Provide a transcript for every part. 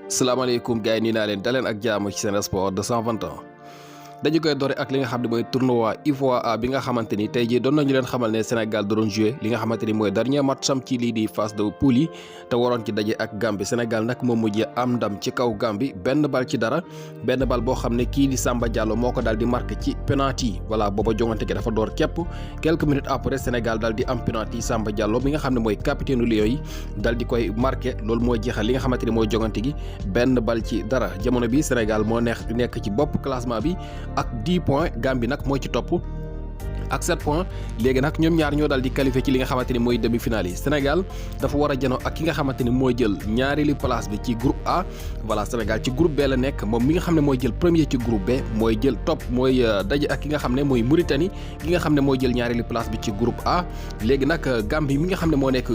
salaamaaleykum gars yi nii naa leen daleen ak jaamu ci Sen Sport 221 dañu koy doore ak li nga xam ne mooy tournoi UFOA bi nga xamante ni tey jii doon nañu leen xamal ne Sénégal da doon joué li nga xamante ni mooy dernier match am ci lii di phase de poule yi te waroon ci daje ak Gambie Sénégal nag moom mujjee am ndam ci kaw Gambie benn bal ci dara benn bal boo xam ne kii di Samba Diallo moo ko daal di marqué ci penalty yi voilà booba jongante gi dafa door képp quelques minutes après Sénégal daal di am penalty Samba Diallo bi nga xam ne mooy capitaine Lions yi daal di koy marqué loolu mooy jeexal li nga xamante ni mooy jongante gi benn bal ci dara jamono bi Sénégal moo nekk ci bopp classement bi ak 10 points Gambie nag mooy ci topp ak 7 points léegi nag ñoom ñaar ñoo daal di qualifié ci li nga xamante ni mooy demi-finale yi Sénégal dafa war a janoo ak ki nga xamante ni mooy jël ñaareelu place bi ci groupe A voilà Sénégal ci groupe B la nekk moom mi nga xam ne mooy jël premier ci groupe B mooy jël topp mooy daje ak ki nga xam ne mooy Mauritanie ki nga xam ne mooy jël ñaareelu place bi ci groupe A léegi nag Gambie mi nga xam ne moo nekk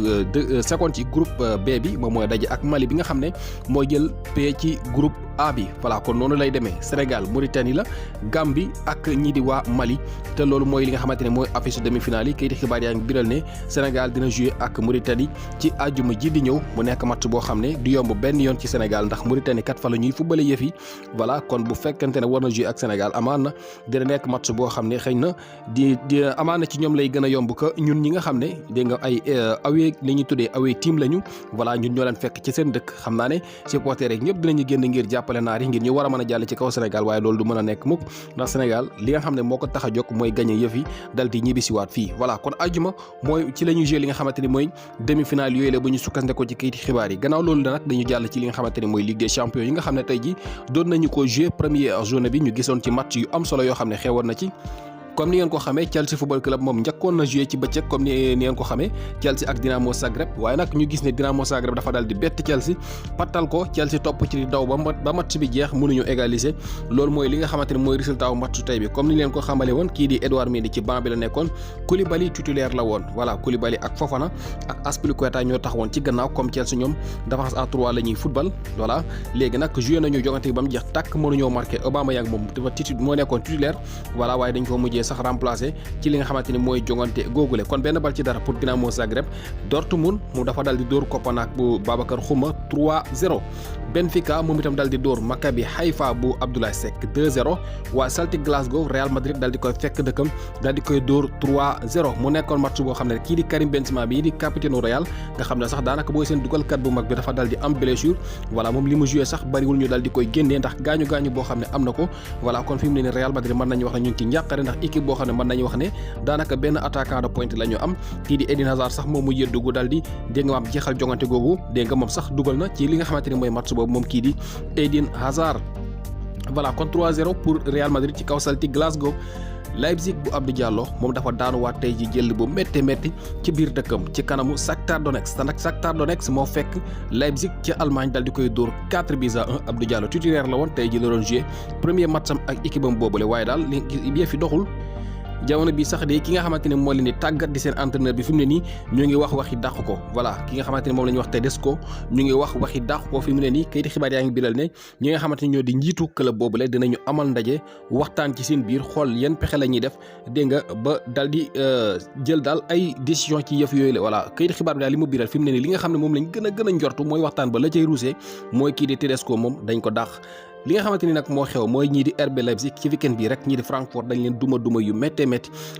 seconde ci groupe B bi moom mooy daje ak Mali bi nga xam ne mooy jël P ci groupe A bi voilà kon noonu lay demee Sénégal Mauritanie la Gambie ak ñii di waa Mali te loolu mooy li nga xamante ne mooy affiche demi-finale yi kayiti xibaar yaa ngi biral ne Sénégal dina jouer ak Mauritanie ci àjjuma ji di ñëw mu nekk match boo xam ne du yomb benn yoon ci Sénégal ndax Mauritanie kat fa la ñuy footballé yëf yi voilà kon bu fekkente ne war na jouer ak Sénégal amaan na dina nekk match boo xam ne xëy na di amaan na ci ñoom lay gën a yomb que ñun ñi nga xam ne dégg nga ay awee li ñuy tuddee awee team lañu voilà ñun ñoo leen fekk ci seen dëkk xam naa ne supporters rek ñëpp dinañu génn ngir jàppale naar yi ngir ñu war a mën a jàll ci kaw Sénégal waaye loolu du mën a nekk mukk ndax Sénégal li nga xam ne moo ko tax a jóg mooy gagné yëf yi dal di ñibbisiwaat fii voilà kon àjjuma mooy ci la ñuy joué li nga xamante ni mooy demi-finale yooyu la bu ñu sukkandikoo ci kayiti xibaar yi gannaaw loolu nag dañu jàll ci li nga xamante ni mooy Ligue des champions yi nga xam ne tey ji doon nañu ko joué première journée bi ñu gisoon ci match yu am solo yoo xam ne xewoon na ci comme ni ngeen ko xamee Chelsea football club moom njëkkoon na joué ci bëccëg comme ni ngeen ko xamee Chelsea ak Dinamo Zagreb waaye nag ñu gis ne Dinamo Zagreb dafa daal di bett Chelsea pattal ko Chelsea topp ci di daw ba match bi jeex mënuñu égaliser loolu mooy li nga xamante ne mooy résultat wu match tey bi comme ni leen ko xamale woon kii di Edouard Mendy ci banc bi la nekkoon Koulibaly titulaire la woon voilà Koulibaly ak Fofana ak Azpilicueta ñoo taxawoon ci gannaaw comme Chelsea ñoom défense à 3 la ñuy football voilà léegi nag joué nañu jogante ba mu jeex tàkk mënuñoo marqué Aubameyang moom dafa moo nekkoon titulaire voilà waaye dañ ko mujjee sax remplacé ci li nga xamante ni mooy jongante googule kon benn bal ci dara pour Dinamo Zagreb Dortmund mu dafa dal di dóor Kopenhague bu Babacar Xuma 3-0 Benfica moom itam dal di dóor Maccabi Haifa bu Abdoulaye Seck 2-0 waa Celtic Glasgow Real Madrid dal di koy fekk dëkkam dal di koy dóor 3-0 mu nekkoon match boo xam ne kii di Karim Benzema bi di capitaine Real nga xam ne sax daanaka booy seen dugalkat bu mag bi dafa dal di am blessure voilà moom li mu joué sax bariwul ñu dal di koy génnee ndax gaañu boo xam ne am na ko voilà kon fi mu ne ni Real Madrid mën nañu wax ne ñu ngi ci njàqare ndax équipe boo xam ne mën nañu wax ne daanaka benn attaquant de pointe la ñu am kii di Eden Hazard sax moom mu yëddu gu dal di dégg nga maam jeexal jongante googu dégg nga moom sax dugal na ci li nga xamante ni mooy match boobu moom kii di Eden Hazard voilà kon 3-0 pour Real Madrid ci kaw Celtic Glasgow Leipzig bu Abdou Diallo moom dafa daanuwaat tey ji jël bu métti ci biir dëkkam ci kanamu Shakhtar Donetsk te nag Shakhtar Donetsk moo fekk Leipzig ci Allemagne dal di koy dóor 4-1 Abdou Diallo titulaire la woon tey ji la doon joué premier match am ak équipe am boobule waaye daal li fi doxul jamono bi sax de ki nga xamante ne moo leen di tàggat di seen entraîneur bi fi mu ne nii ñu ngi wax waxi dàq ko voilà ki nga xamante ne moom la ñuy wax Tedesco ñu ngi wax waxi dàq ko fi mu ne nii kayiti xibaar yaa ngi biral ne ñi nga xamante ne ñoo di njiitu club boobule dinañu amal ndaje waxtaan ci seen biir xool yan pexe la ñuy def dégg nga ba dal di jël daal ay décision ci yëf yooyu la voilà kayiti xibaar bi daal li mu biral fi mu ne nii li nga xam ne moom lañ gën a njortu mooy waxtaan ba la cay ruusee mooy kii di Tedesco moom dañ ko dàq li nga xamante ni nag moo xew mooy ñii di RB Leipzig ci weekend bi rek ñii di Francfort dañ leen duma yu métti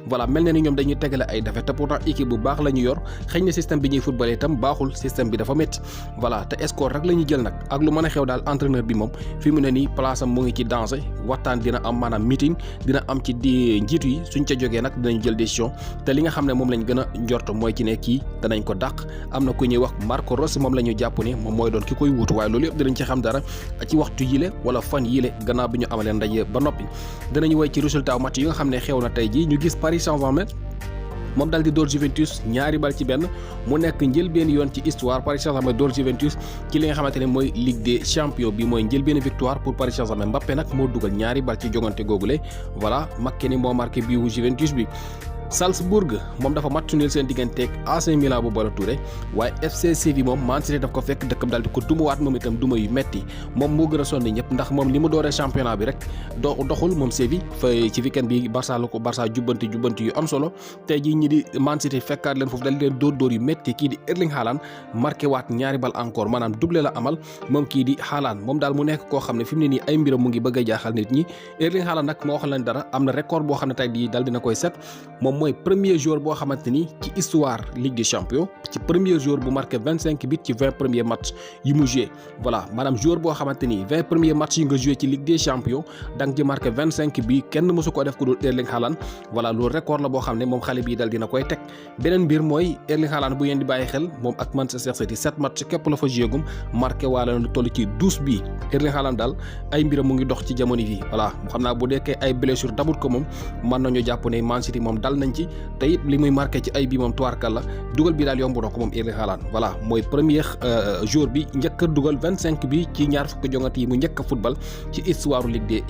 voilà mel na ni ñoom dañuy tegale ay défaite te pourtant équipe bu baax la ñu yor xëy na système bi ñuy footballé itam baaxul système bi dafa métti voilà te score rek la ñu jël nag ak lu mën a xew daal entraîneur bi moom fi mu ne nii place am mu ngi ci danger waxtaan dina am maanaam meeting dina am ci di njiitu yi suñ ca jógee nag dinañ jël décision te li nga xam ne moom lañ gën a njort mooy ci ne kii danañ ko dàq am na ku ñuy wax Marco Rossi moom la ñu jàpp ne moom mooy doon ki koy wuutu waaye loolu yëpp dinañ ci xam dara ci waxtu yile wala fan yile gannaaw bi ñu amalee ndaje ba noppi danañu woy ci résultat match yi nga xam ne xew na tey jii ñu gis Paris Saint-Germain moom daal di dóor Juventus ñaari bal ci benn mu nekk njëlbeen yoon ci histoire Paris Saint-Germain dóor Juventus ci li nga xamante ne mooy Ligue des champions bi mooy njëlbeen victoire pour Paris Saint-Germain Mbappé nag moo dugal ñaari bal ci jogante googule voilà Makkeni moo marqué bii wu Juventus bi Salzbourg moom dafa match nul seen digganteeg AC Milan bu Ballo Touré waaye FC Séville moom Man City daf ko fekk dëkkam daal di ko dumawaat moom itam duma yu metti moom moo gën a sonni ñëpp ndax moom li mu dooree championnat bi rek doxul moom Séville fa ci weekend bi Barça la ko Barça jubbanti yu am solo tey jii ñi di Man City fekkaat leen foofu dal leen dóor yu metti kii di Erling Haaland marqué waat ñaari bal encore maanaam doublé la amal moom kii di Haaland moom daal mu nekk koo xam ne fi mu ne nii ay mbiram mu ngi bëgg a jaaxal nit ñi Erling Haaland nag moo wax leen dara am na record boo xam ne tey jii dal dina koy set moom mooy premier joueur boo xamante ni ci histoire Ligue des Champions ci premier joueur bu marqué 25 buts ci 20 premiers matchs yi mu joué voilà maanaam joueur boo xamante ni 20 premiers matchs yi nga joué ci Ligue des Champions da nga ci marqué 25 buts kenn mësu ko def ku dul Erling Haaland voilà loolu record la boo xam ne moom xale bii dal dina koy teg beneen mbir mooy Erling Haaland bu ngeen di bàyyi xel moom ak Manchester City 7 matchs képp la fa joué gum marqué waale lu toll ci 12 buts Erling Haaland daal ay mbiram mu ngi dox ci jamono yi voilà xam naa bu dekkee ay blessure dabut ko moom mën nañu jàpp ne Man City moom dal nañ ci te it li muy marqué ci ay bi moom tuwaarkal la dugal bi daal yomb na ko moom Erling Haaland voilà mooy premier jour bi njëkk a dugal 25 bi ci ñaar fukki jongante yi mu njëkk a football ci histoire Ligue des